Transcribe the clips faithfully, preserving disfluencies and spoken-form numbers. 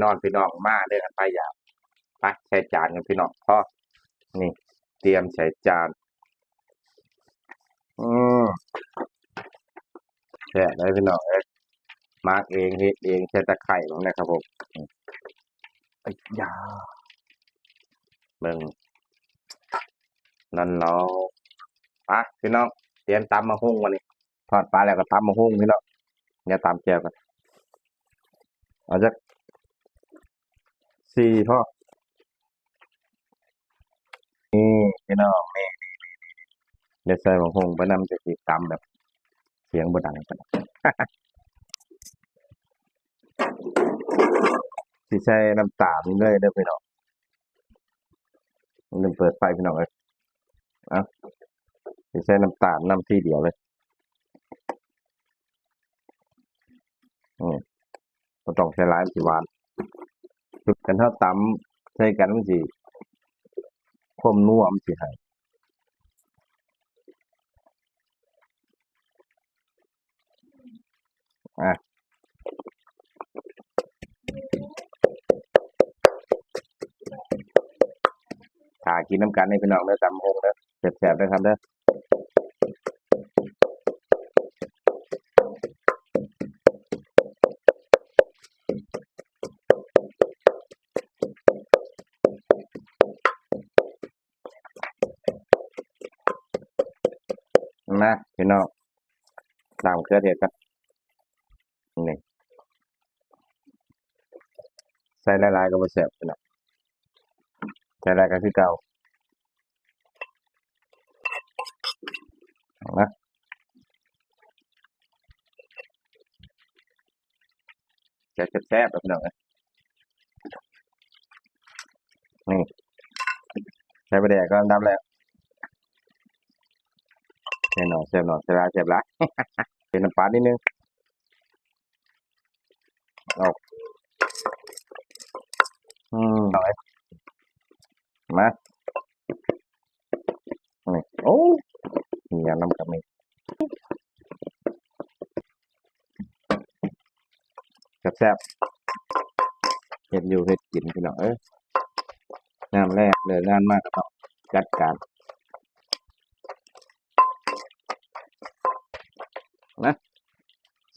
นอนพี่น้องมาเด้อ คันไผอยาก ไปใส่จานกันพี่น้อง พอ นี่ เตรียมใส่จาน อืม แซ่บเลยพี่น้องเอ้ย หมักเอง เฮ็ดเอง ใส่ตะไคร้ลงนะครับผม อืม อ้ยยา เบิ่ง นั่นเนาะ ไปพี่น้อง เตรียมตำบักหุ่งวันนี้ ทอดปลาแล้วก็ตำบักหุ่งพี่น้อง เดี๋ยวตำแจ่วกัน เอาจักสี่พอ นี่พี่น้อง นี่ นี่ นี่ นี่ เดี๋ยวใส่บักหุ่งไปนำ จะสิตำแบบ เสียงบ่ดังปานใด สิใส่น้ำตาลเลยเด้อพี่น้อง ลืมเปิดไฟพี่น้องเอ้ย เอ้า สิใส่น้ำตาลนำทีเดียวเลย อืม บ่ต้องใส่หลาย มันสิหวาน คันเฮาตำใส่กันมันสิ ความนัวมันสิหาย อ่ะ ถ้ากินนำกันนี่พี่น้องเด้อ ตำบักหุ่งเด้อ แซ่บๆเด้อครับเด้อ มาพี่น้อง ตำมะเขือเทศกัน นี่ ใส่หลายๆก็บ่แซ่บพี่น้อง ใส่หลายก็คือเก่า เอานะ แซ่บๆ แล้วพี่น้องเอ้ย นี่ ใส่ปลาแดกก็อันดับแรก แซ่บหน่อย แซ่บหน่อย ใส่หลาย แซ่บหลาย เป็นน้ำปลานิดนึง ออก อืม เอาไว้ มา นี่ โอ้ มียำน้ำกับมี แซ่บๆ เฮ็ดอยู่เฮ็ดกินพี่น้องเอ้ย งานแรกเลย งานมากก็ต้องจัดการ นะ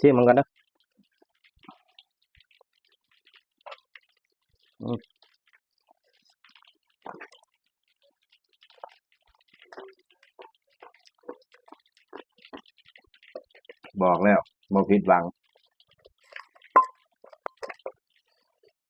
ชิมมันกันนะ อืม บอกแล้ว บ่ผิดหวัง